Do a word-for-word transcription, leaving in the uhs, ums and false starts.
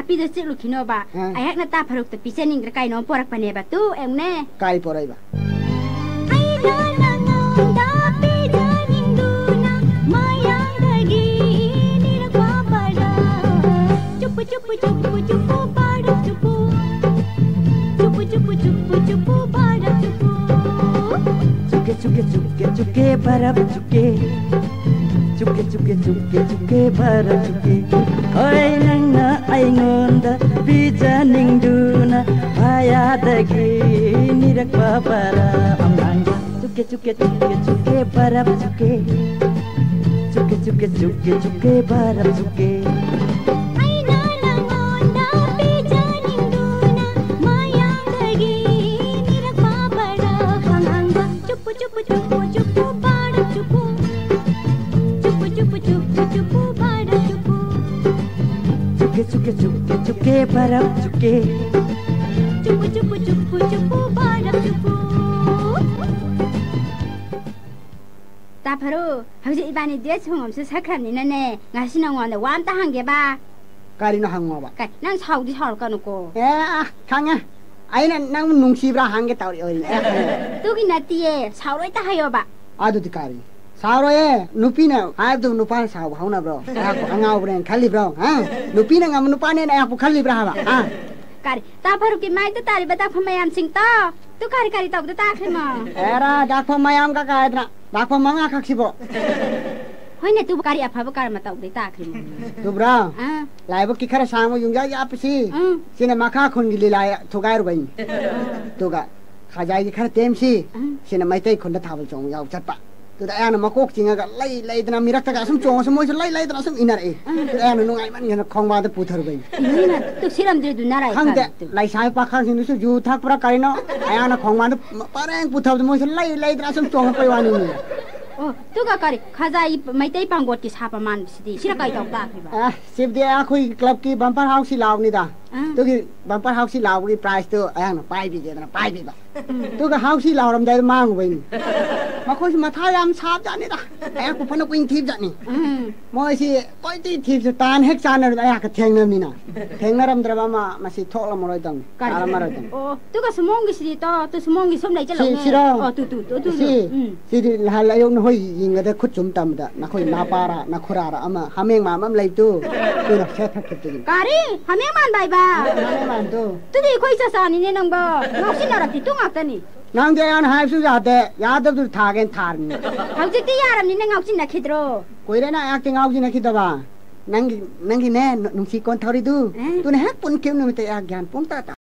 ꯅꯨꯄꯤꯗꯣ ꯆꯤꯛꯂꯨꯈꯤꯅꯣꯕ꯫ ꯑꯥ꯫ ꯑꯩꯍꯥꯛꯅ ꯇꯥ ꯐꯔꯨꯛꯇ ꯄꯤꯖꯅꯤꯡꯗ꯭ꯔꯥ ꯀꯩꯅꯣꯝ ꯄꯣꯔꯛꯄꯅꯦꯕ꯫ ꯇꯨ, ꯌꯦꯡꯉꯨꯅꯦ꯫ ꯀꯥꯏ ꯄꯣꯔꯛꯏꯕ? ꯑꯩꯅ ꯅꯉꯣꯟꯗ ꯄꯤꯖꯅꯤꯡꯗꯨꯅ ꯃꯌꯥꯗꯒꯤ ꯅꯤꯔꯛꯄ ꯕꯔꯞ꯫ ꯆꯨꯞꯄꯨ, ꯆꯨꯞꯄꯨ, ꯆꯨꯞꯄꯨ, ꯆꯨꯞꯄꯨ, ꯕꯔꯞ ꯆꯨꯞꯄꯨ꯫ ꯆꯨꯞꯄꯨ, ꯆꯨꯞꯄꯨ, ꯆꯨꯞꯄꯨ, ꯆꯨꯞꯄꯨ, ꯕꯔꯞ ꯆꯨꯞꯄꯨ꯫ ꯆꯨꯞꯀꯦ, ꯆꯨꯞꯀꯦ, ꯆꯨꯞꯀꯦ, ꯆꯨꯞꯀꯦ, ꯕꯔꯞ ꯆꯨꯞꯀꯦ꯫ ꯆꯨꯞꯀꯦ, ꯆꯨꯞꯀꯦ, ꯆꯨꯞꯀꯦ, ꯆꯨꯞꯀꯦ, ꯕꯔꯞ ꯆꯨꯞꯀꯦ꯫ ꯍꯣꯏ, ꯅꯪꯅ ꯑꯩꯉꯣꯟꯗ ꯄꯤꯖꯅꯤꯡꯗꯨꯅ ꯃꯌꯥꯗꯒꯤ ꯅꯤꯔꯛꯄ ꯕꯔꯞ ꯑꯉꯥꯡꯕ꯫ ꯆꯨꯞꯀꯦ, ꯆꯨꯞꯀꯦ, ꯆꯨꯞꯀꯦ, ꯆꯨꯞꯀꯦ, ꯕꯔꯞ ꯆꯨꯞꯀꯦ꯫ ꯆꯨꯞꯀꯦ, ꯆꯨꯞꯀꯦ, ꯆꯨꯞꯀꯦ, ꯆꯨꯞꯀꯦ, ꯕꯔꯞ ꯆꯨꯞꯀꯦ꯫ ꯑꯩꯅ ꯅꯉꯣꯟꯗ ꯄꯤꯖꯅꯤꯡꯗꯨꯅ ꯃꯌꯥꯗꯒꯤ ꯅꯤꯔꯛꯄ ꯕꯔꯞ ꯑꯉꯥꯡꯕ꯫ ꯆꯨꯞꯄꯨ, ꯆꯨꯞꯄꯨ, ꯆꯨꯞꯄꯨ, ꯆꯨꯞꯄꯨ, ꯕꯔꯞ ꯆꯨꯞꯄꯨ꯫ ꯆꯨꯞꯄꯨ, ꯆꯨꯞꯄꯨ, ꯆꯨꯞꯄꯨ, ꯆꯨꯞꯄꯨ, ꯕꯔꯞ ꯆꯨꯞꯄꯨ꯫ ꯆꯨꯞꯀꯦ, ꯆꯨꯞꯀꯦ, ꯆꯨꯞꯀꯦ, ꯆꯨꯞꯀꯦ, ꯕꯔꯞ ꯆꯨꯞꯀꯦ꯫ ꯆꯨꯞꯄꯨ, ꯆꯨꯞꯄꯨ, ꯆꯨꯞꯄꯨ, ꯆꯨꯞꯄꯨ, ꯕꯔꯞ ꯆꯨꯞꯄꯨ꯫ ꯇꯥ ꯐꯔꯨ, ꯍꯧꯖꯤꯛ ꯏꯕꯥꯅꯤ duet song ꯑꯃꯁꯨ ꯁꯛꯈ꯭ꯔꯕꯅꯤꯅꯅꯦ, ꯉꯁꯤ ꯅꯉꯣꯟꯗ ꯋꯥ ꯑꯝꯇ ꯍꯪꯒꯦꯕ꯫ ꯀꯔꯤꯅꯣ ꯍꯪꯉꯣꯕ? ꯀꯩ, ꯅꯪ ꯁꯥꯎꯗꯤ ꯁꯥꯎꯔꯛꯀꯅꯨꯀꯣ꯫ ꯑꯦ, ꯑ, ꯈꯪꯉꯦ꯫ ꯑꯩꯅ ꯅꯪ ꯅꯨꯡꯁꯤꯕ꯭ꯔꯥ ꯍꯪꯒꯦ ꯇꯧꯔꯤ ꯑꯣꯏꯔꯦ꯫ ꯑꯗꯨꯒꯤ ꯅꯠꯇꯤꯌꯦ, ꯁꯥꯎꯔꯣꯏꯇ ꯍꯥꯏꯌꯣꯕ꯫ ꯑꯗꯨꯗꯤ ꯀꯔꯤ? ꯁꯥꯎꯔꯣꯏꯌꯦ꯫ ꯅꯨꯄꯤꯅ ꯍꯥꯏꯕꯗꯨ ꯅꯨꯄꯥꯅ ꯁꯥꯎꯕ ꯍꯧꯅꯕ꯭ꯔꯣ? ꯑꯩꯍꯥꯛꯄꯨ ꯑꯉꯥꯎꯕꯅꯦꯅ ꯈꯜꯂꯤꯕ꯭ꯔꯣ? ꯍꯥ? ꯅꯨꯄꯤꯅ ꯉꯝꯕ ꯅꯨꯄꯥꯅꯦꯅ ꯑꯩꯍꯥꯛꯄꯨ ꯈꯜꯂꯤꯕ꯭ꯔꯥ ꯍꯥꯏꯕ? ꯍꯥ? ꯀꯔꯤ? ꯇꯥ ꯐꯔꯨꯛꯀꯤ ꯃꯥꯏꯗ ꯇꯥꯔꯤꯕ ꯗꯥꯛꯐꯝ ꯃꯌꯥꯝꯁꯤꯡꯗꯣ? ꯇꯨ ꯀꯔꯤ ꯀꯔꯤ ꯇꯧꯕꯗ ꯇꯥꯈ꯭ꯔꯤꯃꯣ? ꯑꯦꯔꯥ, ꯗꯥꯛꯐꯝ ꯃꯌꯥꯝꯒ ꯀꯥꯏꯗꯅ꯫ ꯗꯥꯛꯐꯝ ꯃꯉꯥ ꯈꯛꯁꯤꯕꯣ꯫ ꯍꯣꯏꯅꯦ, ꯇꯨꯕꯨ ꯀꯔꯤ ꯑꯐꯕ ꯀꯔꯃ ꯇꯧꯕꯗꯩ ꯇꯥꯈ꯭ꯔꯤꯃꯣ? ꯇꯨꯕ꯭ꯔꯥ? ꯑꯥ꯫ ꯂꯥꯏꯕꯛꯀꯤ ꯈꯔ ꯁꯥꯡꯕ ꯌꯨꯝꯖꯥ ꯌꯥꯞꯄꯁꯤ꯫ ꯎꯝ꯫ ꯁꯤꯅ ꯃꯈꯥ ꯈꯨꯟꯒꯤ ꯂꯤꯂꯥ ꯊꯨꯒꯥꯏꯔꯨꯕꯩꯅꯤ꯫ ꯑꯗꯨꯒ ꯈꯥꯖꯥꯏꯒꯤ ꯈꯔ ꯇꯦꯝꯁꯤ꯫ ꯎꯝ꯫ ꯁꯤꯅ ꯃꯩꯇꯩ ꯈꯨꯟꯗ ꯊꯥꯕꯜ ꯆꯣꯡꯕ ꯌꯥꯎ ꯆꯠꯄ꯫ ꯑꯗꯨꯗ ꯑꯩꯅ ꯃꯀꯣꯛ ꯆꯤꯡꯉꯒ ꯂꯩ ꯂꯩꯗꯅ ꯃꯤꯔꯛꯇꯒ ꯑꯁꯨꯝ ꯆꯣꯡꯉꯁꯨ ꯃꯣꯏꯁꯨ ꯂꯩ ꯂꯩꯗꯅ ꯑꯁꯨꯝ ꯏꯟꯅꯔꯛꯏ꯫ ꯎꯝ꯫ ꯑꯗꯨꯗ ꯑꯩꯅ ꯅꯨꯡꯉꯥꯏꯃꯟꯒꯤꯗꯅ ꯈꯣꯡꯕꯥꯟꯗ ꯄꯨꯊꯔꯨꯕꯩꯅꯤ꯫ ꯏꯃꯥꯏꯃꯥ, ꯇꯨ ꯁꯤꯔꯝꯗ꯭ꯔꯤꯗꯨ ꯅꯔꯥꯏ ꯈꯪꯗꯦ, ꯐꯔꯤꯗꯨ꯫ ꯂꯩꯁꯥꯕꯤ ꯄꯥꯈꯪꯁꯤꯡꯗꯨꯁꯨ ꯌꯨ ꯊꯛꯄ꯭ꯔꯥ ꯀꯔꯤꯅꯣ? ꯑꯩꯍꯥꯛꯅ ꯈꯣꯡꯕꯥꯟꯗ ꯄꯔꯦꯡ ꯄꯨꯊꯕꯗ ꯃꯣꯏꯁꯨ ꯂꯩ ꯂꯩꯗꯅ ꯁꯨꯝ ꯆꯣꯡꯉꯛꯄꯩ ꯋꯥꯅꯤꯅꯦ꯫ ꯑꯣ, ꯑꯗꯨꯒ ꯀꯔꯤ, ꯈꯖꯥꯏ ꯃꯩꯇꯩ ꯄꯥꯡꯒꯣꯠꯀꯤ ꯁꯥꯄ ꯃꯥꯟꯕꯁꯤꯗꯤ, ꯁꯤꯅ ꯀꯔꯤ ꯇꯧ ꯇꯥꯈ꯭ꯔꯤꯕ? ꯑꯦ, ꯁꯤꯕꯨꯗꯤ ꯑꯩꯈꯣꯏ clubꯀꯤ bumper houseꯁꯤ ꯂꯥꯎꯕꯅꯤꯗ꯫ ꯑꯥ꯫ ꯑꯗꯨꯒꯤ bumper houseꯁꯤ ꯂꯥꯎꯕꯒꯤ prizeꯇꯨ ꯑꯩꯍꯥꯛꯅ ꯄꯥꯏꯕꯤꯒꯦꯗꯅ ꯄꯥꯏꯕꯤꯕ꯫ ꯎꯝ꯫ ꯑꯗꯨꯒ houseꯁꯤ ꯂꯥꯎꯔꯝꯗꯥꯏꯗ ꯃꯥꯡꯉꯨꯕꯩꯅꯤ꯫ ꯃꯈꯣꯏꯁꯨ ꯃꯊꯥ ꯌꯥꯝ ꯁꯥꯕꯖꯥꯠꯅꯤꯗ꯫ ꯑꯩꯍꯥꯛꯄꯨ ꯐꯅ ꯀꯨꯏꯅ ꯊꯤꯕꯖꯥꯠꯅꯤ꯫ ꯎꯝ꯫ ꯃꯣꯏꯁꯤ ꯀꯣꯏꯊꯤ ꯊꯤꯕꯁꯨ ꯇꯥꯟ ꯍꯦꯛ ꯆꯥꯟꯅꯔꯨꯗ ꯑꯩꯍꯥꯛꯀ ꯊꯦꯡꯅꯕꯅꯤꯅ꯫ ꯊꯦꯡꯅꯔꯝꯗ꯭ꯔꯕ ꯑꯃ ꯃꯁꯤ ꯊꯣꯛꯂꯝꯃꯔꯣꯏꯗꯕꯅꯤ꯫ ꯀꯔꯤ? ꯇꯥꯔꯝꯃꯔꯣꯏꯗꯕꯅꯤ꯫ ꯑꯣ, ꯑꯗꯨꯒ ꯁꯨꯃꯣꯡꯒꯤꯁꯤꯗꯤ ꯇꯣ, ꯇꯨ ꯁꯨꯃꯣꯡꯒꯤ ꯁꯨꯝ ꯂꯩ ꯁꯤ, ꯆꯠꯂꯧꯅꯦ꯫ ꯁꯤꯔꯣ? ꯑꯣ, ꯇꯨ, ꯇꯨ, ꯇꯨ, ꯇꯨ, ꯁꯤ, ꯎꯝ꯫ ꯁꯤꯗꯤ ꯅꯍꯥꯟ ꯑꯌꯨꯛ ꯅꯈꯣꯏ ꯌꯦꯡꯒꯗ ꯈꯨꯠ ꯆꯨꯝ ꯇꯝꯕꯗ ꯅꯈꯣꯏ ꯅꯥꯄꯥꯔꯥ, ꯅꯈꯨꯔꯥꯔꯥ ꯑꯃ ꯍꯥꯃꯦꯡ ꯃꯥꯟꯕ ꯑꯃ ꯂꯩꯇꯨ꯫ ꯇꯨꯅ ꯁꯦꯠ ꯊꯛꯈꯤꯕꯗꯨꯅꯤ꯫ ꯀꯔꯤ? ꯍꯥꯃꯦꯡ ꯃꯥꯟꯕ ꯍꯥꯏꯕ? ꯍꯥꯃꯦꯡ ꯃꯥꯟꯗꯨ꯫ ꯑꯗꯨꯗꯤ ꯑꯩꯈꯣꯏ ꯆꯆꯥꯅꯤꯅꯦ ꯅꯪꯕꯣ꯫ ꯉꯥꯎꯁꯤꯟꯅꯔꯛꯇꯤ ꯇꯨ ꯉꯥꯛꯇꯅꯤ꯫ ꯅꯪꯗꯤ ꯑꯩꯅ ꯍꯥꯏꯕꯁꯨ ꯌꯥꯗꯦ, ꯌꯥꯗꯕꯗꯨ ꯊꯥꯒꯦꯅ ꯊꯥꯔꯤꯅꯤ꯫ ꯍꯧꯖꯤꯛꯇꯤ ꯌꯥꯔꯝꯅꯤꯅ ꯉꯥꯎꯁꯤꯟꯅꯈꯤꯗ꯭ꯔꯣ? ꯀꯨꯏꯔꯦꯅ ꯑꯩꯍꯥꯛꯇꯤ ꯉꯥꯎꯁꯤꯟꯅꯈꯤꯗꯕ꯫ ꯅꯪꯒꯤ, ꯅꯪꯒꯤꯅꯦ, ꯅꯨꯡꯁꯤ ꯀꯣꯟꯊꯧꯔꯤꯗꯨ꯫ ꯑꯦ? ꯑꯗꯨꯅ ꯍꯦꯛ ꯄꯨꯟꯈꯤꯕ ꯅꯨꯃꯤꯠꯇ ꯑꯩꯍꯥꯛ ꯒ꯭ꯌꯥꯟ ꯄꯨꯡ ꯇꯥ ꯇꯥ꯫